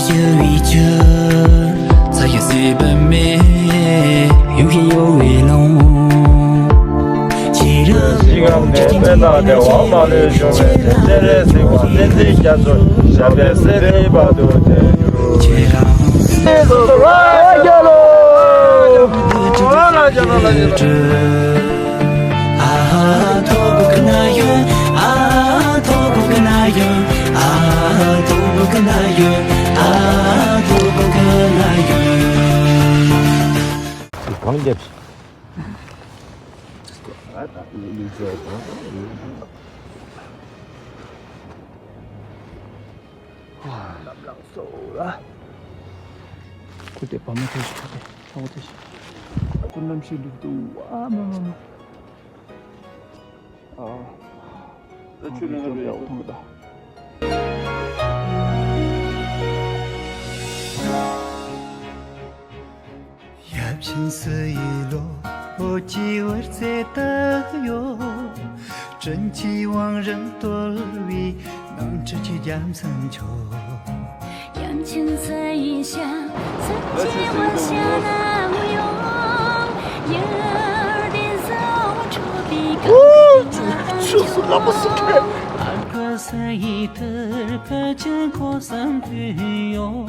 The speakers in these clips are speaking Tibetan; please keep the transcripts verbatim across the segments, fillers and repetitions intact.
ཞི་བའི་ཆུ། ས་ཡི་སྲིད་པའི་མེ། ཡུམ་ཞིག་གཡོ་བའི་ལུང་། ཁྱེད་རང་ཞིང་ཁམས་ནས་དཔལ་བདག་དེ་དབང་མ་ལུས་འབྱུང་བའི་སྤྱན་རས་གཟིགས་དབང་བསྟན་འཛིན་རྒྱ་མཚོ་ཞབས་པད་སྲིད་མཐའི་བར་དུ་བརྟན་གྱུར། ཁྱེད་རང་། གང་རྒྱབ་ཤིག་ཁུ་དེ་བ་མོ་ཐེ་ཤི་ཁུ་དེ་ཆག་པོ་ཐེ་ཤི། ཁུ་གནམ་གཤིས་ལུག་འདུག་ཨ་མ་མ་མ། ཨ། ད་ཆུ་ལེན་ག་འགྲོ་ཡག་པོ་མཐོང་གི་ད། ཡབ་ཆེན་སྲིད་ཡུལ་ལོ་ཀྱི་བར་ཚེ་དག་ཡོད། 真气旺人多为能持续讲三秋。阳春三一下，三千万下那无用，有的早出比高。就是那么是看。二个三一的个真可三句哟，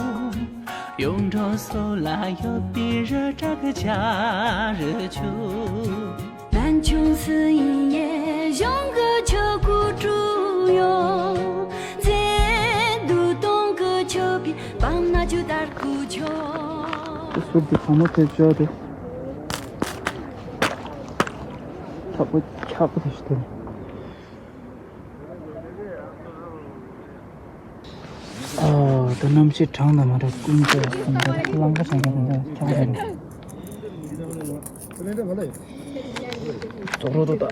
用着手拉有比热这个加热球。 南穷四野，雄个秋苦猪哟，在都东个秋皮，帮那就打苦秋。 ཟུར་དུ་བྱང་མ་ཐེབས་ཆོག་དེ། ཁྱག་པོ་ཁྱག་པོ་དེ་ཞིག་དེ། ཨ། ད་གནམ་གཤིས་གྲང་དང་མ་གྲང་ཀུན་སྤྱོད་ཟིན་པ་རླངས་ཀ་གྲང་ག་ཟིན་པ་ཁྱག་པ་རེད། རྫོགས་རོགས་ཏོ་ད།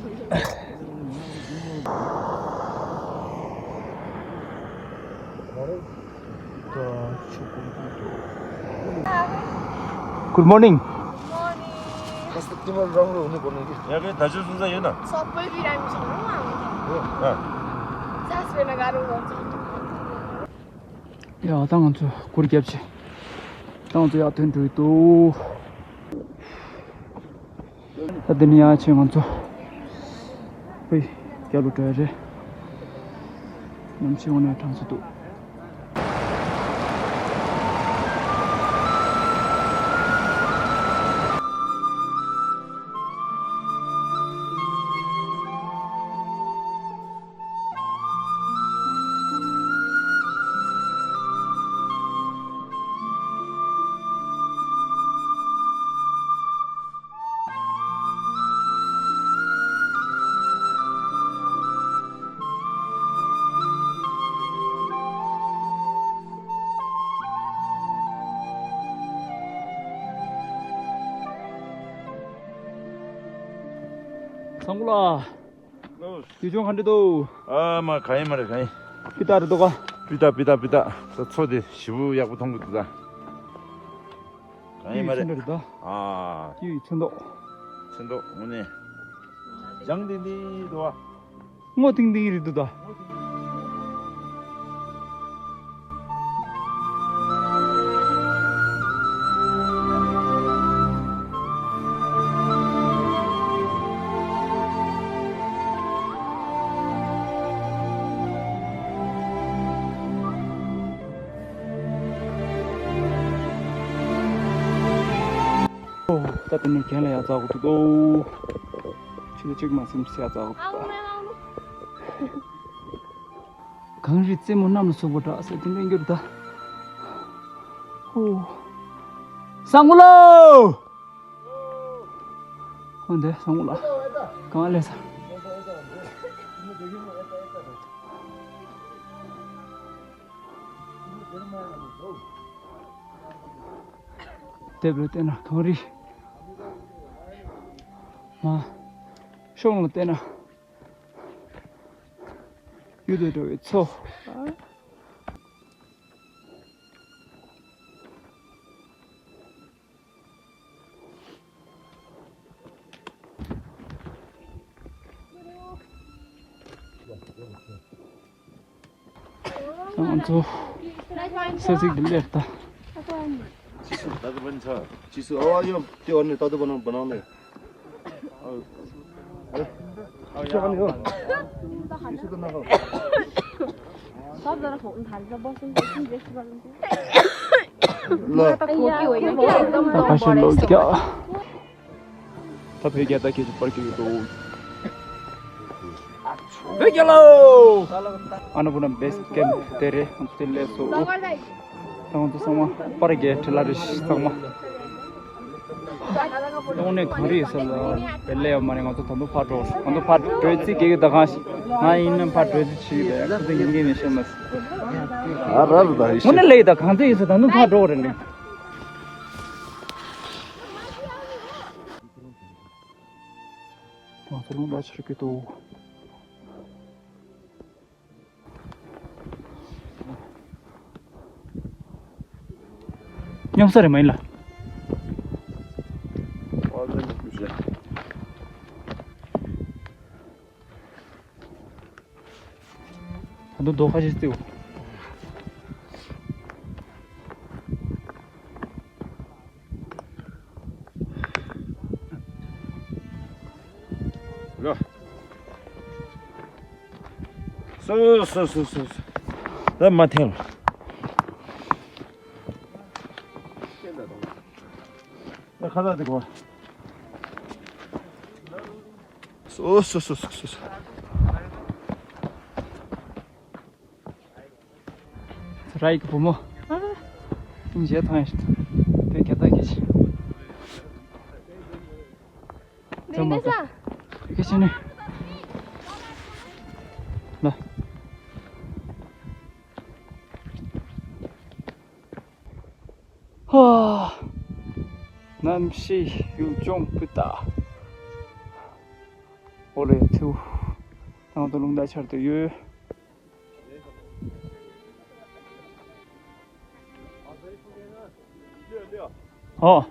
Good morning. ཡ་གི་ད་ཆུ་སུ་ས་ཡོད་ན། ཡ་ད་ང་ཚོ་གུར་རྒྱབ་ཆེ། ད་ང་ཚོ་ཡར་ཐོན་འགྲོ་ཡི་འདུག་ད་འདི་ནས་ཡར་ཕྱིན་ང་ཚོ་པའི་རྒྱབ་ལ་འགྲོ་ཡ་རེད། གནམ་གཤིས་དངོས་གནས་གྲང་ས་འདུག་སང་གོ་ལ། ལོས། ཡུལ་ལྗོངས་ག་འདྲ་འདུག་ཨ་མ་ག་ཡིན་མ་རེད་ག་ཡིན། སྤུས་དག་རེད་འདུག་ག་སྤུས་དག་སྤུས་དག་སྤུས་དག་ད་མཚོ་དེ་ཞེ་པོ་ཡག་པོ་མཐོང་གི་འདུག་ད། ག་ཡིན་མ་རེད། ཡུལ་ལྗོངས་རེད་ད། ཨ། ཡུལ་ལྗོངས་མཚོན་མདོག་མཚོན་མདོག་དངོས་གནས། ལྗང་ཏིང་ཏིང་འདུག་ཨ། སྔོ་ཏིང་ཏིང་རེད་འདུག་ད། ད་དེ་ནས་གྱེན་ལ་ཡར་འཛེག་དགོས་འདུག་ད། ཕྱི་ལ་གཅིག་མ་ཟིན་ཡར་འཛེག་དགོས་འདུག་ད། གངས་རི་རྩེ་མོ་གནམ་ལ་སོགས་པ་འདྲ་ཟེར་དེ་འདྲ་འགྱུར་ད། ཧོ། སང་གོ་ལོ། ཧོ་འདི་སང་གོ་ལོ། གང་ལས་ས། དེབ་ལ་བལྟས་ན་གངས་རི། མ། ཤོང་ལ་བལྟས་ན། གཡུ་དང་འདྲ་བའི་མཚོ། ང་ཚོ་ སེ་ཚིག་འདི་ལེར་ད། ཅི་སུ་ད་དུ་བན་ཚ། ཅི་སུ་ཨ་ཡོ་དེ་འོ་ནི་ད་དུ་བན་བན་ནེ། ཨ་ཡ། ཁྱོད་ནི་ཡོ། ཅི་སུ་ད་ན་ཧོ། ད་ཁ་ཤས་ལོག་རྒྱག་ད་བོད་རྒྱལ་དར་ཁྱེར་ཞིག་པར་ཁྱེར་ཡོད་དོ། བོད་རྒྱལ་ལོ། ཨ་ན་པུ་ན་བེ་སི་ཀེམ་དེ་རེད། དེ་ལས་སོ། ད་ང་ཚོ་ཚང་མ་པར་རྒྱལ་ཁྲི་ལ་རེ་ཞིག་ཚང་མ། གཏོང་ནས་གང་རེད་ཟེར་ལ་བེ་ལེ་ཡོད་མ་རེད། ང་ཚོ་ད་དུང་ཕར་འགྲོ། ང་ཚོ་ཕར་འགྲོ་ཚིག་གེ་གེ་ད་གང་ཞིག་ང་ཡིན་ན་ཕར་འགྲོ་ཚིག་ཆི་ཡོད་ཁོ་ཚོ་ཡིན་གེ་ནས་ཤེས་མ་སྲིད། ཨ་ར་ར་ད་ཧི་ཤི། དངོས་གནས་ལེགས་ད་གང་ཚོད་ཡིན་ཟེར་ད་དུང་ཕར་འགྲོ་རེད་ལེ། ང་ཚོ་ལུང་པ་ཆེར་གི་འདུག་སྙོམས་ས་རེད་མ་ཡིན་ལ། ད་དུང་རྡོ་ཁ་ཤས་བརྩིགས། ལོ། སོ་སོ་སོ་སོ་སོ། ད་མ་འཐེན་ལ། ད་ཁ་ལག་དེ་གོ། སོ་སོ་སོ་སོ་སོ། ར་ཡིག་བུ་མོ། ཨ། ཨིན་ཇེ་ཐང་ཡིན། དེ་ག་ད་གི་ཆི། དེ་མ་ག་གི་ཆི་ནི། ལ། ཧ། གནམ་གཤིས་ཡུལ་ལྗོངས་སྤུས་དག་འོ་ལེ་ཐུ། ད་ང་ཚོ་རླུང་རྟ་འཕྱར་དུ་ཡོད། ཨོ།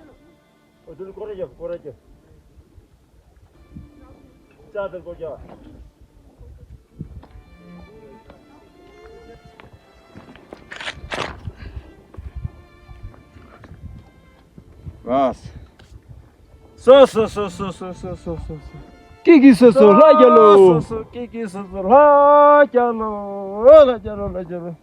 སོ་སོ་སོ། ཀི་ཀི་སོ་སོ་ལྷ་རྒྱལ་ལོ། སོ་སོ་ཀི་ཀི་སོ་སོ་ལྷ་རྒྱལ་ལོ། ལྷ་རྒྱལ་ལོ། ལྷ་རྒྱལ་ལོ།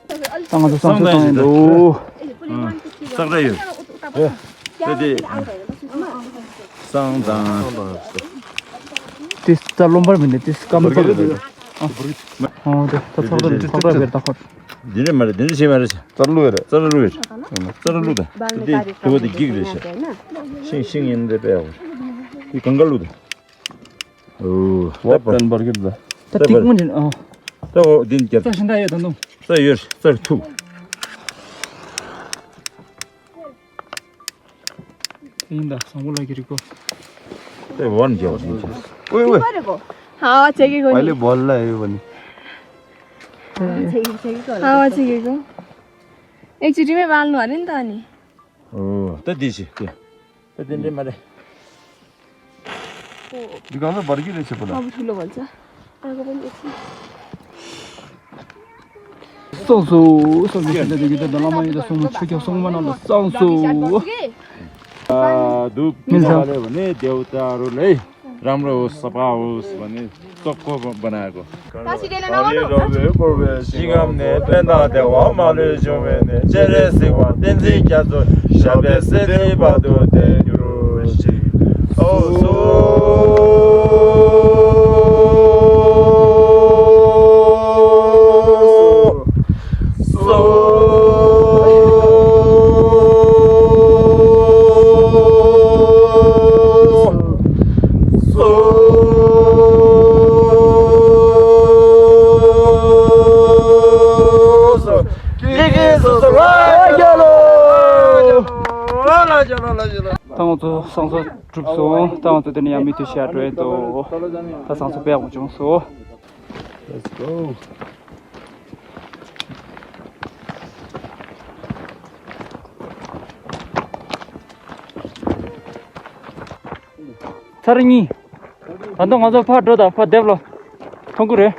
ད་ང་ཚོ་བསང་གསོལ་བཏང་ཡིན་འདུག་ཨ། སག་ར་ཡོད། ཨེ། ད་དེ། བསང་དང་། དེ་ད་རློན་པར་མི་འདུག་དེ་སྐམ་པར་རེད། ཨ། ཨོ་དེ་ད་ཚག་ར་ཚག་ར་བེར་ད་ཁོ། འདི་རེད་མ་རེད། འདི་རེད་ཤེས་མ་རེད་ཤེས། རྩ་རླུང་རེད། རྩ་རླུང་རེད། རྩ་རླུང་ད། དེ་དེ་དུ་བ་དེ་འགྱིག་རེད་ཤེས། ཤིང་ཤིང་ཡིན་དེ་པས་འོ། དེ་གང་ག་ལུག་ད། ཨོ། བབ་པན་པར་གྱི་ད། ད་ཏིག་མོ་འདྲ། ཨ། ད་འོ་འདི་རྒྱབ། རྩ་ཤིན་ད་ཡོད་ད་འདུག་རྩ་ཡོད། རྩ་ཐུག་ཡིན་ད་བཟང་པོ་ལ་གི་རིག་གོ། ད་འོ་ན་རྒྱབ་ཡིན་ཆ། ཨོའི་ཨོའི། ཧ་ཅེ་གི་གོ་ནི། ཨ་ལེ་བོལ་ལ་ཡོད་པ་ནི། ཧ་ཅེ་གི་གོ། ཨེག་ཅི་རི་མེ་བལ་ནོ་རིན་ད་ནི། ཨོ། ད་འདི་ཞིག་དེ། ད་དེ་འདྲས་མ་རེད། འདི་གང་ལ་འབར་གྱི་རེད་བྱེད་པ་ལ། བསང་གསོལ། བསང་གསོལ་ཞིག་ད་དེ་གི་ད་བླ་མ་ཡིན་ད་སྲུང་མ་ཆོས་སྐྱོང་སྲུང་མ་རྣམས་ལ་བསང་གསོལ། ཨ། དུ་མི་ཟ། ནི་དེའུ་ད་རུ་ལེ། རམ་རོ་ས་པའོ་སི་བ་ནི་སོག་པོ་བ་ན་གོ། ད་ཅི་དེ་ལ་ན་བ་ནོ། རོ་བའི་འཁོར་བའི་ཞིང་ཁམས་ནས། ཕན་དང་བདེ་བ་མ་ལུས་འབྱུང་བའི་གནས། སྤྱན་རས་གཟིགས་དབང་བསྟན་འཛིན་རྒྱ་མཚོ། ཞབས་པད་སྲིད་མཐའི་བར་དུ་བརྟན་གྱུར་ཅིག་ཨོ་སོ། སོ། སོ། སོ། ཀི་ཀི་སོ་སོ་ལ་རྒྱ་ལོ། ལ་རྒྱ་ལོ། ལ་རྒྱ་ལོ། ད་ང་ཚོ་བསང་གསོལ་གྲུབ་སོང་། ད་ང་ཚོ་དེ་ནས་ཡང་མི་དེ་ཤ་འགྲོ་ཡས་འདུག་ད་བསང་གསོལ་དཔེ་ཡག་པོ་བྱུང་སོང་། Let's go. ཚར་གཉིས། ད་དུང་ང་ཚོ་ཕར་འགྲོ་དང་ཕར་རྡེབ་ལོ། མཐོང་གི་རེད།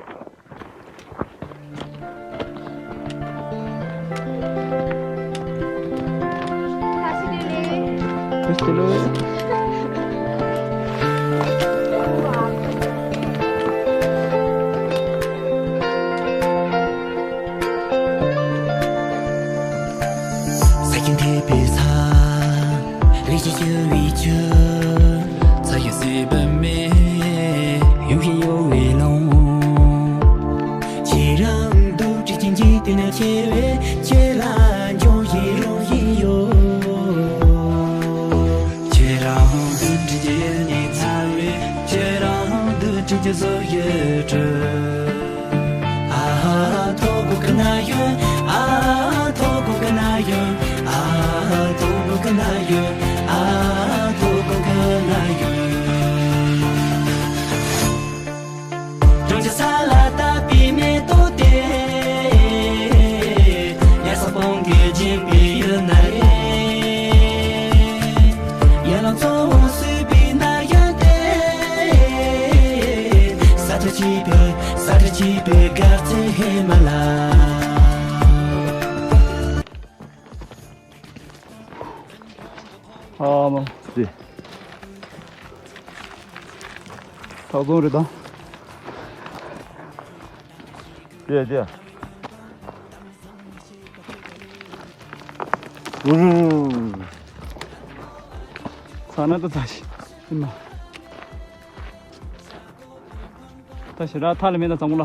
ས་ཁྱིམ་ཐེབས་པའི་ས། ལས་ཀྱི་ཞུ་བའི་ཆུ། ཚ་ཡི་སྲིད་པ་མེད། ཡུག་ཡི་གཡོ་བའི་ལུང་། ཁྱེད་རང་སྡུག་བྲལ་གྱི་འཇིག་རྟེན་ན་ཁྱེར་བའི་ཁྱེད་ལ་འཇོག་བཞིན་རོགས་བཞིན་ཡོད། ཁྱེད་རང་སྡུག་བྲལ་གྱི་ཡུལ་ནས་ཚ་བའི་ཁྱེད་རང་སྡུག་བྲལ་གྱི་བཟོ་ཡི་གྲོལ། ཨ་ཧ་ཐོག་གུ་ཀ་ན་ཡོད། ཨ་ཐོག་གུ་ཀ་ན་ཡོད། ཨ་ཐོག་གུ་ཀ་ན་ཡོད། ཨ་ཐོག་གུ་ཀ་ན་ཡོད། གྲོང་ཁྱེར་ས་ལ་བཏབ་པའི་མེ་ཏོག་དེ། ཡ་ས་སྤང་གི་སྦྱིན་པའི་ཡུལ་ན་རེད། ཡ་ལང་ཚོ་བོ་སུས་པའི་ན་ཡོད་དེ། ས་ཁྲ་ཆིབས་པའི་ས་ཁྲ་ཆིབས་པའི་དགའ་ཚལ་ཧི་མ་ལ། ཨ་མ། ཏེ། ཐག་རྫོང་རེད་ད། ཏེ་ཏེ། ཨུ། ཚ་ན་ད་ཚ་ཞིག་ཡིན་ན། ད་ཞེ་དྲག་ཐག་ལ་མེད་ན་བཟང་པོ་ལ།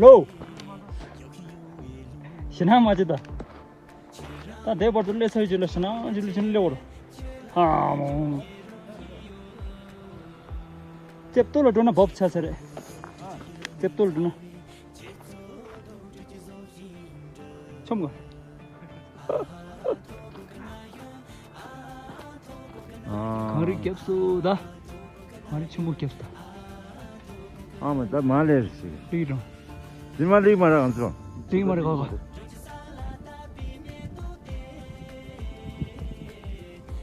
ལོ། ཞེ་ན་མ་བྱེད་ད། ད་དེ་བར་དུ་སླེབས་ཚར་རྗེས་ལ་ཞེ་ན་རྗེས་ལ་ཞེ་ན་སླེབས་བར། ཧ་མོ། རྩེབ་ཏོ་ལ་འགྲོ་ན་བབ་ཆ་ས་རེད། རྩེབ་ཏོ་ལ་འགྲོ་ན། ཆོམ་ག་ཨ། གངས་རི་རྒྱབ་སུ་ད། གངས་རི་ཆེན་པོ་རྒྱབ་སུ་ད། ཨ་མ་ད་མ་ལས་རེད་ཟེར། ལིག་རང་། དེ་མ་ལིག་མ་ར་ང་ཚོ། ལིག་མ་ར་ག་ག་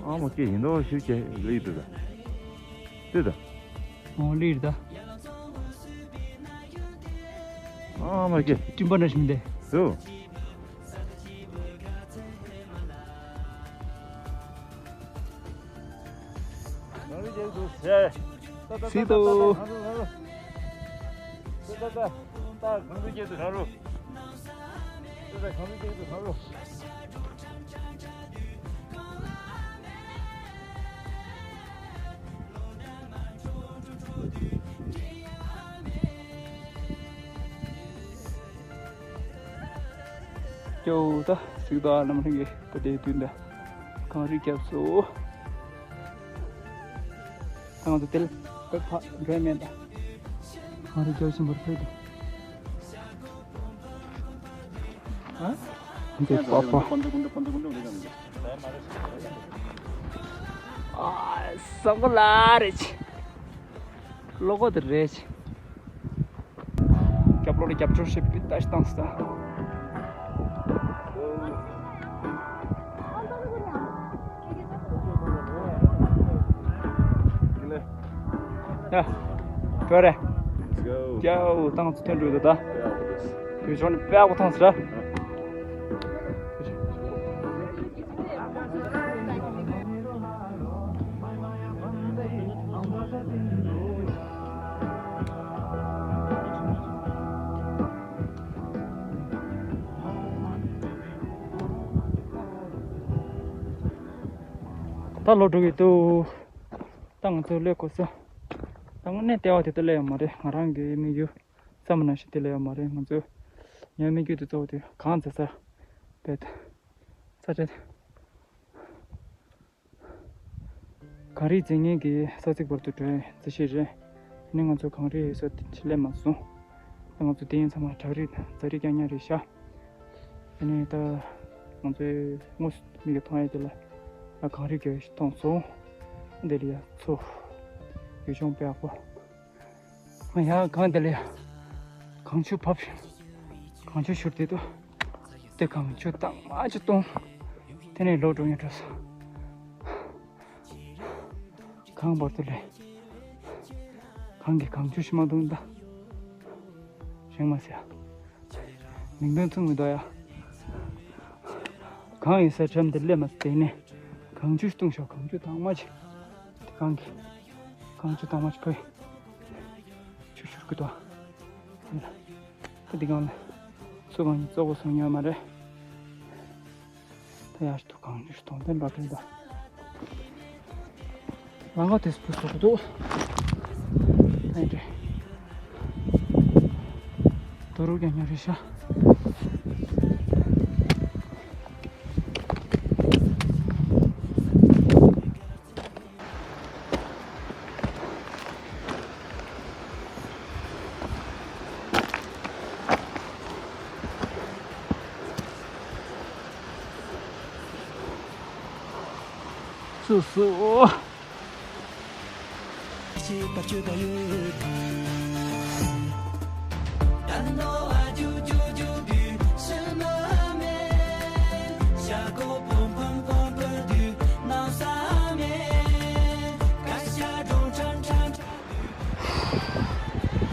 ཨ་མ་ཀྱེ་ཡིན་དོ་ཞིབ་ཀྱེ་ལིག་དུ་ད། དེ་ད། ཨོ་ལིག་རེད་ད། ཨ་མ་ཀྱེ། སྤྲིན་པ་འདྲ་ཞིག་མི་འདུག་དུ། སི་ཏུ། ཀྱོ་ད་སིག་ད་ནམ་རིང་གི་ད་དེ་དུས་འདི་གངས་རི་རྒྱབ་སུ། ད་ང་ཚོ་དེ་ལ་བོད་ཕ་འགྲོ་ཡ་མེད་ད། གངས་རི་རྒྱབ་ཆེན་པོར་ཕེབས་ཏེ། ཨ། འདི་པ་པ། ཨ། བཟང་པོ་ལ་རེད་ཆི། ལོ་གོ་དེ་རེད་ཆི། རྒྱབ་ལོགས་ལ་རྒྱབ་སྐྱོར་བྱེད་པའི་ལྟ་ཞིག་བཏང་སོང་། ཡ། འགྲོ་རེད། ཡའོ་བཏང་ཚུལ་ཐོན་འགྲོ་ད་ད། བོད་ལྗོངས་ནས་དཔེ་ཡག་པོ་མཐོང་ཟེར། ད་ལོག་འགྲོ་གི་འདུག་ད་ང་ཚོ་སླེབས་དགོས་ས། ད་དངོས་གནས་ལྟེ་བ་དེ་ལྟ་སླེབས་ཡོད་མ་རེད། ང་རང་གི་དམིགས་ཡུལ་བསམ་པ་ནང་བཞིན་དེ་ལ་ཡོད་མ་རེད། ང་ཚོས་ངའི་དམིགས་ཡུལ་དེ་གཙོ་བོ་དེ་གངས་འཛེག་ས་རེད། ས་ཆ་དེ་གངས་རི་འཛེག་མཁན་གྱི་ས་ཚིགས་བར་དུ་འགྲོ་ཡའི་རྩིས་གཞི་རེད། ཨ་ནི་ང་ཚོ་གངས་རིའི་ས་དེ་སླེབས་མ་སོང་། ད་ང་ཚོ་དེ་ཡིན་ཚང་མ་བྲག་རི་རྫ་རི་རྐྱང་རྐྱང་རེད་ཤག་ཨ་ནི་ད་ང་ཚོའི་དངོས་སུ་མིག་གིས་མཐོང་ཡ་དེ་ལ་ད་གངས་རི་རྒྱབ་ཞིག་མཐོང་སོང་། འདི་ལ་ཡ་ཚོ། ཡུལ་ལྗོངས་དཔེ་ཡག་པོ། ང་ཡང་གངས་འདི་ལ་ཡ། གངས་ཆུ་བབས་ཤིང་། གངས་ཆུ་བཞུར་ཏེ་འདུག་དེ་གངས་ཆུ་དྭངས་མ་ཅིག་བཏུང་། དེ་ནས་ལོག་འགྲོ་ཡིན་འགྲོ་སོང་། གངས་བར་དུ་ལས། གངས་ཀྱི་གངས་ཆུ་ཞིམ་མ་འདུག་ད། རིང་མ་ཟེར། མིག་མདུན་ཚུགས་མི་འདུག་ཡ། གངས་ཡིན་ས་འགྲམ་དེ་སླེབས་མ་སོང་། དེ་ནས་གངས་ཆུ་བཏུང་ཤོག་གངས་ཆུ་དྭངས་མ་ཅིག་དེ་གངས་ཀྱི་གངས་ཆུ་དྭངས་མ་ཅིག་ཕུལ། ཆུ་བཞུར་གི་འདུག་ད་འདི་གང་ལ་སུ་གང་ཉིད་བཙོག་པོ་སོང་ཉོ་མ་རེད། ད་ཡར་དུ་གངས་ཆུ་གཏོང་དེ་འགྲོ་དྲན་ད། ལང་ཀ་དེ་སུ་སུ་འདུག་ད་འདྲེ། དོ་རུག་ཀྱང་ཉོ་རེ་ཤ། སུ་སུ།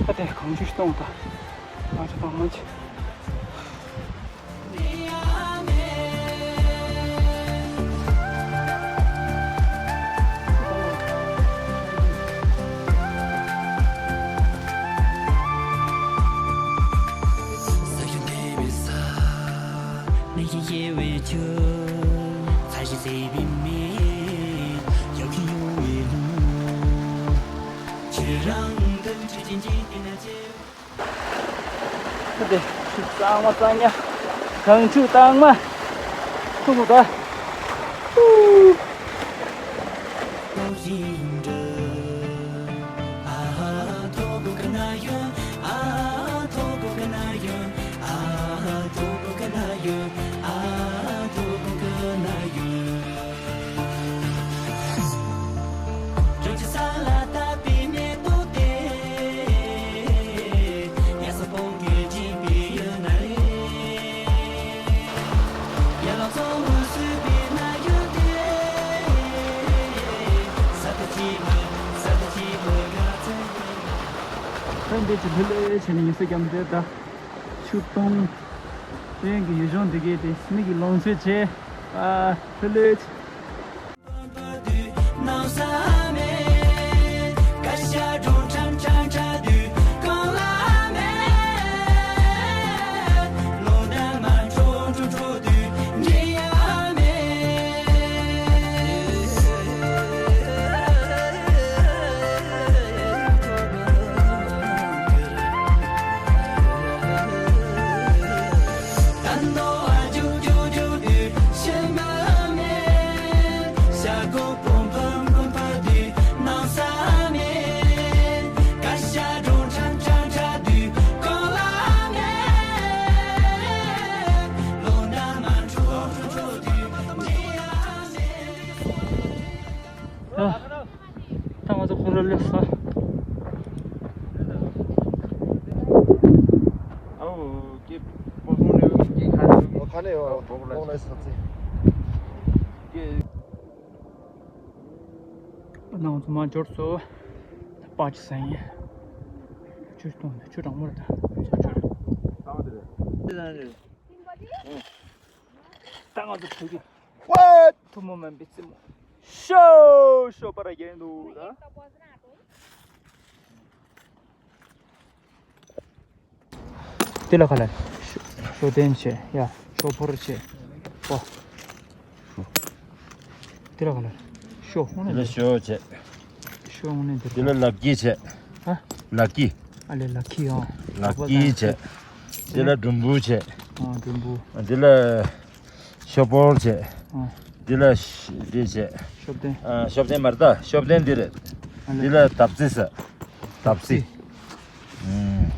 ཨ་དེ་གངས་ཆུ་ཞིག་གཏོང་དང་། གངས་ཆུ་གཏོང་མ་ཆེ། ཁ་དེ་ཆུ་གཙང་མ་གཙང་ཉ། གངས་ཆུ་དྭངས་མ། ཐུག་གོ་ད། ཁྱོད་འདི་ཅི་ལྷོད་ལྷོད་བྱས་ནས་ཉི་ཟེར་རྒྱབ་འདྲེ་ད། ཆུ་གཏོང་། དེ་ཡང་གི་ཡུལ་ལྗོངས་འདི་གའི་དེ་མི་གི་ལོངས་སྤྱོད་བྱེད། ཨ་ལྷོད་ལྷོད་བྱེད། ད་ང་ཚོ་ཁོ་ར་སླེབས་སོང་། ཨའོ། ཀེ་པོ་སོང་ནས་ཀེ་ཁ་ནས། ཨོ་ཁ་ནས་ཡོད། ཨོ་ཁ་ནས་ས་ཚི། ཀེ། ང་ཚོ་མ་འབྱོར་སོང་། པ་ཅི་ཟ་ཡིན། ཆུ་གཏོང་ཆུ་གྲང་མོ་རེད་ད། ཆུ་ཆུ་རེད། ད་ང་དེ་རེད། ད་ང་ཚོ་བོད་ཀྱི། What? ཐུ་མོ་མན་པའི་རྩེད་མོ། ཤོ་ཤོ་པ་ར་རྒྱན་འདུག་ད། དེ་ལ་ག་ལ། ཤོ་ལྡན་བྱས་ཡ། ཤོ་ཕོར་བྱས། ཨོ། དེ་ལ་ག་ལ། ཤོ་ཧོ་ནས། དེ་ལ་ཤོ་བྱས། ཤོ་ཧོ་ནས་དེ། དེ་ལ་ལག་གི་བྱས། ཧ། ལག་གི། ཨ་ལེ་ལག་གི་ཨང་། ལག་གི་བྱས། དེ་ལ་འགྲུམ་བུ་བྱས། ཨང་འགྲུམ་བུ། དེ་ལ་ཤོ་ཕོར་བྱས། ཨང་། དེ་ལ་ཤ་དེ་བྱས། ཤོབ་ལྡན། ཨ་ཤོབ་ལྡན་མ་རེད་ད། ཤོབ་ལྡན་འདི་རེད། ཨ་ལེ། དེ་ལ་དབ་རྩི་ཟ། དབ་རྩི། ཨུམ།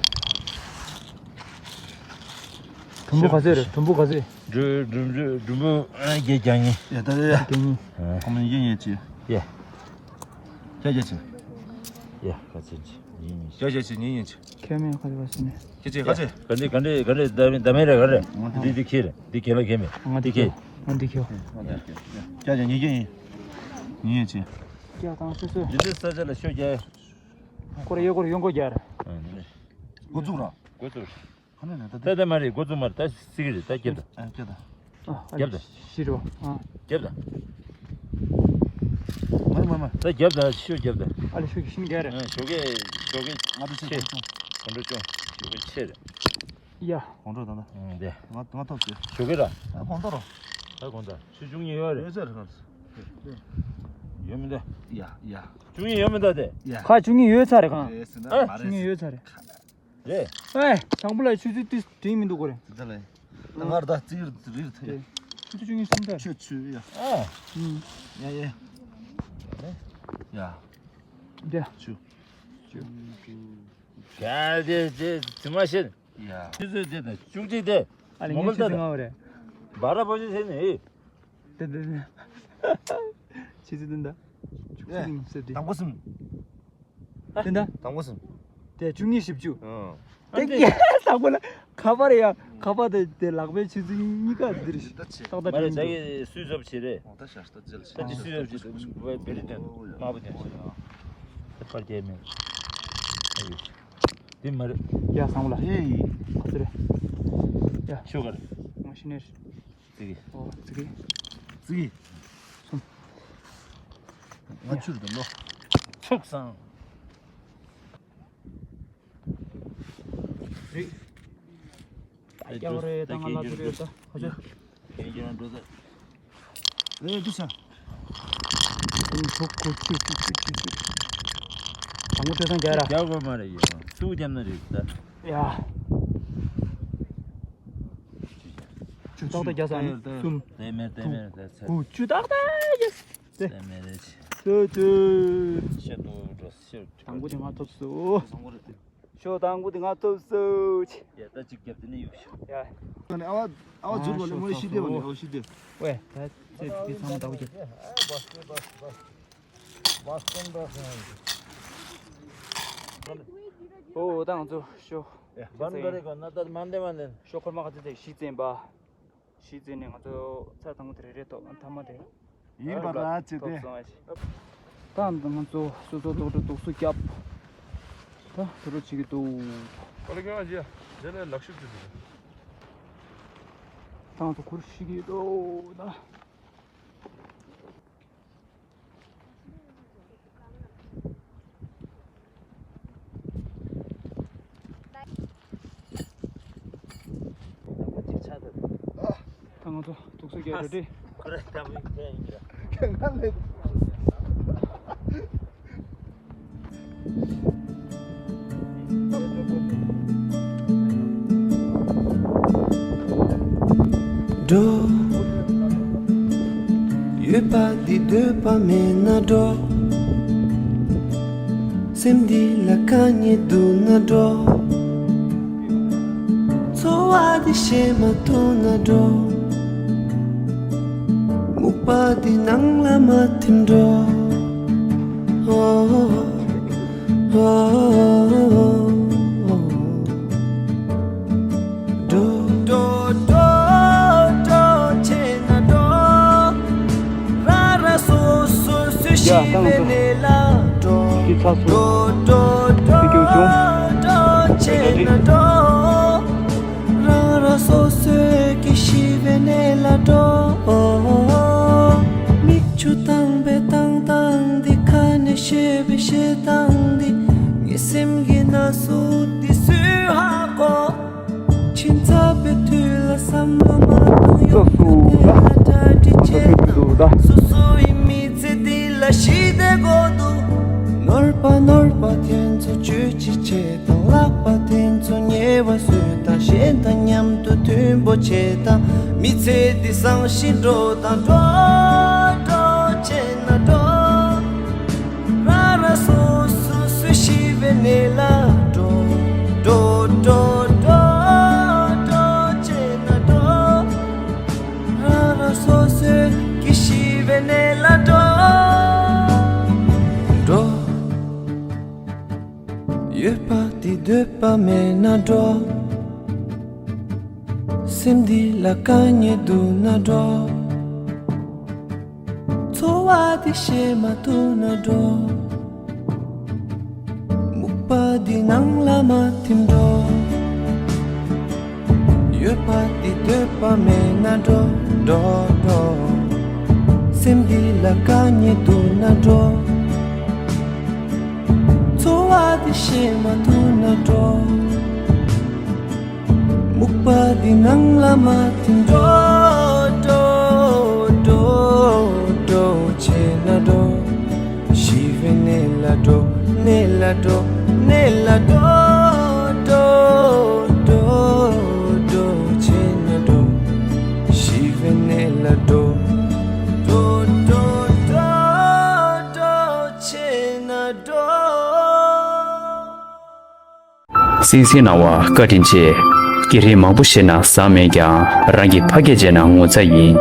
དུམ་བུ་ག་ཚོད་རེད། དུམ་བུ་ག་ཚོད། འགྲུ་འགྲུ་འགྲུ་འགྲུ་བུ་ཨ་བརྒྱད་གྱ་གཉིས། ཡ་ད་ད་ཡ། བརྒྱད་གཉིས། ཨ་ཁོ་མོ་ཡིན་ཡིན་ཅི། ཡ། ཀྱ་ཀྱ་ཆེ། ཡ་ཁ་ཆེ་ཆེ་ཉིན་ཉིན་ཆེ། ཀྱ་ཀྱ་ཆེ་ཉིན་ཉིན་ཆེ། ཁྱད་མེད་ཁ་ཆེ་བ་ཟེར་ནས། ཁྱེད་ཆེ་ཁ་ཆེ། ག་འདྲི་ག་འདྲི་ག་འདྲི་ད་མེད་ད་མེད་རེད་ག་རེད། འདི་འདི་ཁྱེད་རེད་འདི་ཁྱེད་ལ་ཁྱེད་མེད། ང་འདི་འདི་ཁྱེད། ཁྱེད། ང་འདི་ཁྱེད། ཀྱ་ཀྱ་ཉིན་ཀྱ་ཡིན། ཉིན་ཉིན་ཆེ། ཀྱ་དང་སོ་སོ། འདི་འདི་ས་ཆ་ལ་ཤོད་ཀྱ། ཁོ་ར་ཡོད་ཁོ་ར་ཡོང་གོ་ཀྱ་ར། འགོ་བཙུགས་ར། འགོ་བཙུགས། ཁ་ནས་ནས་ད་ད་ད་མ་རེད་འགོ་བཙུགས་མ་རེད་ད་སྲིད་ཀྱི་རེད་ད་རྒྱབ་ད། ཨ་རྒྱབ་ད། ཨ་རྒྱབ་ད། ཤི་རོ། ཨ། རྒྱབ་ད། མ་མ་མ། ད་རྒྱབ་ད་ཤོད་རྒྱབ་ད། ཨ་ལེ་ཤོད་ཀྱི་ཤིང་རྒྱ་རེད། ཨ་ཞོགས་ཀས་ཞོགས་ཀས་ང་ཚོ་ཆེ་ཆེ་གོང་ཆུང་། གོང་འགྲོ་ཆུང་ཞོགས་ཀས་ཆེ་རེད། ཡ། གོང་འགྲོ་ད་ད། ཨ་དེ། ང་ང་ཐོབ་ཟེར། ཞོགས་ཀས་ར། ཨ་གོང་ཐོབ་རོ། ད་གོང་ད་ཆུ་ཆུང་ཉེ་ཡོད་རེད། ཡོད་ཚར་རེད་གང་། ཡོད་མི་འདུག་ཡ་ཡ། ཆུང་ཉེ་ཡོད་མི་འདུག་དེ། ཡ། ཁ་ཆུང་ཉེ་ཡོད་ཚར་རེད་གང་། རེད་ཟེར་ན་ཨ། མ་ཆུང་ཉེ་རེད་ཡོད་ཚར་རེད། རེད། ཨེ། དང་པོ་ལ་ཆུ་ཚོད་ཏིས་དྲིན་མི་འདུག་གོ་རེད། དེ་ལ། ང་ར་ད་རྩིས་རིག་རིག་ཐལ། ཆུ་ཚོད་བཅུ་གཉིས་སུམ་ཐལ། ཆུ་ཆུ་ཡ། ཨ། ཡ་ཡ། ཡ། ཡ། ཆུ། ཆུ། ག་དེ་དེ་དེ་མ་ཤེས། ཡ། ཆུ་ཚོད་དེ་དང་བཅུ་གཅིག་དེ། ཨ་ལེ་ངས་ཆུ་ཚོད་ང་བ་རེད། བ་ར་བོ་ཆུ་ཚོད་ནི། དེ་དེ་དེ། ཆུ་ཚོད་དེ་འདྲ། བཅུ་གཅིག་ཟེར་དེ། དང་པོ་གསུམ། དེ་འདྲ། དང་པོ་གསུམ། དེ་བཅུ་གཉིས་བཞི་བཅུ། ཨང་། ཨ་དེ་དེ་ཡ་དང་པོ་ལ་ཁ་པར་ཡ་ཁ་པར་དེ་དེ་ལག་པའི་ཆུ་ཚོད་གཉིས་ཀ་འདིར་ཏག་ཏག་མ་རེད་ད་དྲན་གི་སུས་སོབ་བྱེད་རེད། ད་ཅི་སུས་སོབ་བྱེད་བེ་རི་དོན་དམར་པོ་དོན་དེ་པར་རྒྱས་མེད། དེ་མ་རེད། ཡ་སང་ལ་ཧེ་ཡི་ཁ་ཚུར་ཡ་ཤོ་གར་ང་ཤི་ནེར། ཙི་གི། ཨོ་ཙི་གི། ཙི་གི། ང་ཆུར་དུ་ལོ། ཚུགས་སང་། རིག་ཡག་རེད་ད་ང་ལ་ཚུར་ཡོད་ད་ཧ་ཅང་། ཁྱེད་ཀྱི་རང་འགྲོ་ད། ཨེ་འདི་ཤ། ཨུ་ཚོགས་ཁོ་ཆུ་ཆུ་ཆུ་ཆུ་ཆུ། དང་པོ་དེ་སང་རྒྱ་ར། རྒྱ་གོ་མ་རེད་ཡོད། ཚུགས་རྒྱབ་ན་རེད་ད། ཡ། ཆུ་ཏག་ཏག་རྒྱ་སང་ནི་གསུམ། དེ་མེད་དེ་མེད་དེ་ཚེ། དགུ་བཅུ་ཏག་ཏག་ཡེ། དེ་མེད་རེད། ཤོ་ཅུ། ཤེ་ཏོ་འགྲོ་ཤེ། དང་པོ་དེ་ང་ཐོབ་སོ། ཤོ་དང་པོ་དེ་ང་ཐོབ་སོ། ཡ་ད་ཅིག་རྒྱབ་དེ་ནས་ཡོད་ཤོ། ཡ། ཨ་བ་ཨ་བ་ཟུར་བ་ལས་མོ་ཤི་དེ་བ་ལས་ཨ་བ་ཤི་དེ། ཝེ་ད་ཚེ་དེ་ཚང་མ་ད་བ་རྒྱབ། ཨོ་ད་ང་ཚོ་ཤོ། བན་ག་རེ་ག་ན་ད་མ་འདེ་མ་འདེ། ཤོ་འཁོར་མ་ག་ཚོད་དེ་ཤི་བཙན་པ། ཤི་བཙན་ནས་ང་ཚོ་ཚར་དང་པོ་དེ་རེ་རེ་ཐོབ་ཐ་མ་དེ། ཡིན་པ་ར་ཅེ་ཐོབ་སྟེ། སོང་ཨ་ཅེ། ད་ང་ཚོ་སོ་སོ་ཐོག་ཏུ་དུག་སུ་སྐྱབས། ད་དུ་རུ་ཅིག་གི་འདུག་ཨོ་ལེ་ཀྱང་ཨ་ཅེ་དེ་ལས་ལག་ཤུབས་ཅིག་འདུག་ད་ང་ཚོ་ཁུར་ཤི་གི་འདུག་ད། ད་ང་ཚོ་དུག་སུ་རྒྱག་རེད་དེ། ཁོ་རེ་ད་མི་ཁྱེད་ཡིན་གྱི་ར། ཁྱེད་ང་ལས། འགྲོ། ཡོད་པ་འདི་འདོད་པ་མེད་ན་འགྲོ། སེམས་འདི་ལ་དཀའ་ངལ་འདུག་ན་འགྲོ། འཚོ་བ་འདི་ཤེས་མ་ཐུབ་ན་འགྲོ། སྨུག་པ་འདི་ནང་ལ་མ་ཐིམ་འགྲོ། འགྲོ། འགྲོ། འགྲོ། འགྲོ། བྱས་ན་འགྲོ། ར་ར་སོ་སོ་སུ་ཡ་ཤི་བའི་གནས་ལ་འགྲོ། ཤི་ཚར་སོང་། འགྲོ། འགྲོ། འགྲོ། འགྲོ། བྱས་ན་འགྲོ། རང་རང་སོ་སོའི་གི་ཤི་བའི་གནས་ལ་འགྲོ། མིག་ཆུ་བཏང་བའི་བཏང་སྟངས་འདི་ཁ་ནས་བཤད་པའི་བཤད་སྟངས་འདི་ངའི་སེམས་ཀྱི་ན་ཟུག་འདི་སུས་ཧ་གོ། ཕྱིན་ཚར་བའི་དུས་ལ་བསམ་བློ་མ་བཏང་ཡོང་དུས་དེ་ལ་གྲ་སྒྲིག་བྱེད་དང་སོ་སོ་ཡི་མི་ཚེ་འདི་ལ་ཞི་བདེ་དགོས་འདུག་ནོར་པ་ནོར་པ་དེ་ཚོ་བཅོས་ཅི་བྱེད་དང་ལག་པ་དེ་ཚོ་ཉེ་བ་བཟོས་དང་གཞན་དང་མཉམ་དུ་མཐུན་པོ་བྱེད་དང་མི་ཚེ་འདི་བཟང་ཞིང་འགྲོ་དང་འགྲོ་འགྲོ་བྱས་ན་འགྲོ། ར་ར་སོ་སོ་སུ་ཤི་བའི་གནས་ལ་འགྲོ། འགྲོ་འགྲོ་འགྲོ་འགྲོ་བྱས་ན་འགྲོ། ར་ར་སོ་སོའི་གི་ཤི་བའི་གནས་ལ་འགྲོ། འགྲོ། ཡོད་པ་འདི་འདོད་པ་མེད་ན་འགྲོ། སེམས་འདི་ལ་དཀའ་ངལ་འདུག་ན་འགྲོ། འཚོ་བ་འདི་ཤེས་མ་ཐུབ་ན་འགྲོ། སྨུག་པ་འདི་ནང་ལ་མ་ཐིམ་འགྲོ། ཡོད་པ་འདི་འདོད་པ་མེད་ན་འགྲོ། འགྲོ་འགྲོ། སེམས་འདི་ལ་དཀའ་ངལ་འདུག་ན་འགྲོ། འཚོ་བ་འདི་ཤེས་མ་ཐུབ་ན་འགྲོ། སྨུག་པ་འདི་ནང་ལ་མ་ཐིམ་འགྲོ། འགྲོ་འགྲོ་འགྲོ་བྱས་ན་འགྲོ། ཤི་བའི་གནས་ལ་འགྲོ། གནས་ལ་འགྲོ། གནས་ལ་འགྲོ། འགྲོ་འགྲོ་འགྲོ་བྱས་ན་འགྲོ། ཤི་བའི་གནས་ལ་འགྲོ། འགྲོ་འགྲོ་འགྲོ་འགྲོ་བྱས་ན་འགྲོ། གསན་གཟིགས་གནང་བར་བཀའ་དྲིན་ཆེ། སྐད་རིགས་མང་པོ་ཤེས་ན་བཟང་མེད་ཀྱང་རང་གི་ཕ་སྐད་བྱས་ན་ངོ་ཚ་ཡིན།